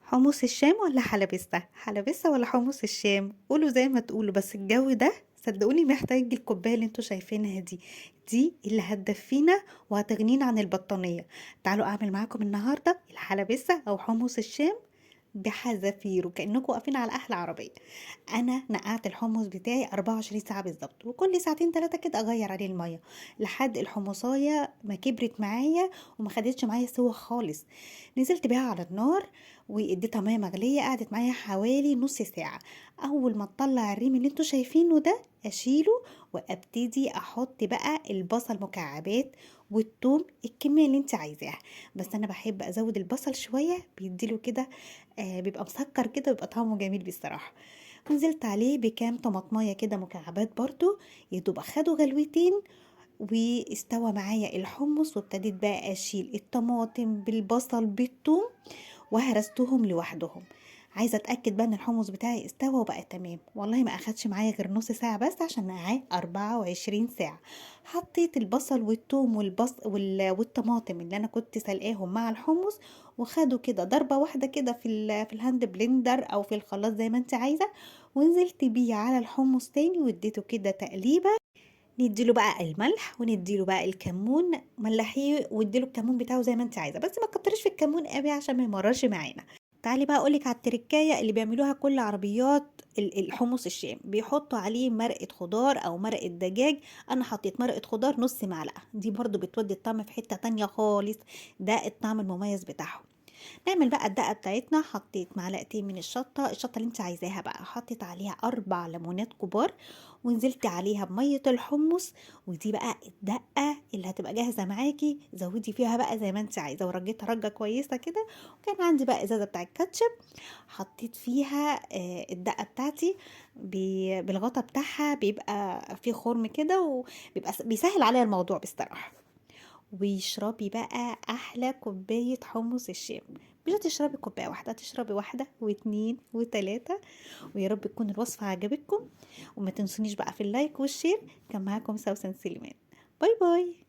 حمص الشام والّا حلبسة؟ حلبسة والّا حمص الشام؟ قولوا زي ما تقولوا، بس الجو ده صدقوني محتاج الكوباية اللي أنتم شايفينها دي، دي اللي هتدفينا وهتغنينا عن البطانية. تعالوا أعمل معاكم النهارده الحلبسة أو حمص الشام بحذافيره، كأنكم واقفين على أحلى عربية. أنا نقعت الحمص بتاعي 24 ساعة بالضبط، وكل ساعتين 3 كده أغيّر عليه المَيّة، لحد الحمصاية ما كبرت معايا وما خدتش معايا سِوى خالص. نزلت بيها على النار واديتها مَيّة مغلية، قعدت معايا حوالي نُص ساعة. أول ما تطلّع الريم اللي أنتم شايفينه ده، أشيله وأبتدي أحط بقى البصل مكعبات والتوم الكمية اللي أنتِ عايزاها، بس أنا باحب أزوّد البصل شوية بيدّي له كده بيبقى مسكّر كده وبيبقى طعمه جميل بصراحة. ونزلت عليه بكام طماطماية كده مكعبات برضه، يا دوب أخدوا غلوتين واستوى معايا الحمص، وابتديت بقى أشيل الطماطم بالبصل بالثوم وهرستهم لوحدهم. عايزة أتأكد بقى إن الحمص بتاعي استوى وبقى تمام، والله ما أخدش معايا غير نص ساعة بس عشان نقعاه 24 ساعة. حطيت البصل والثوم والطماطم اللي أنا كنت سلقاهم مع الحمص، وخدوا كده ضربة واحدة كده في ال hand blender أو في الخلاط زي ما أنت عايزة، ونزلت بيه على الحمص تاني واديته كده تقليبة. نديله بقى الملح ونديله بقى الكمون، ملحيه واديله الكمون بتاعه زي ما انت عايزه، بس ما تكتريش في الكمون قوي عشان ما يمررش معانا. تعالي بقى اقولك على التركايه اللي بيعملوها كل عربيات الحمص الشام، بيحطوا عليه مرقه خضار او مرقه دجاج. انا حطيت مرقه خضار نص معلقه، دي برضو بتودي الطعم في حته تانية خالص، ده الطعم المميز بتاعهم. نعمل بقى الدقة بتاعتنا. حطيت معلقتين من الشطة، الشطة اللي انت عايزاها بقى، حطيت عليها 4 ليمونات كبار، ونزلت عليها بمية الحمص، ودي بقى الدقة اللي هتبقى جاهزة معاكي، زودي فيها بقى زي ما انت عايزة، ورجيتها رجة كويسة كده. وكان عندي بقى ازازة بتاع الكاتشب، حطيت فيها الدقة بتاعتي بالغطا بتاعها، بيبقى فيه خرم كده وبيبقى بيسهل عليا الموضوع بصراحة. واشربي بقى أحلى كوباية حمص الشام، مش هتشربي كوباية واحدة، هتشربي واحدة واتنين وتلاتة. ويا رب تكون الوصفة عجبتكم، وما تنسونيش بقى في ال like وال share. كان معاكم سوسن سليمان، bye bye.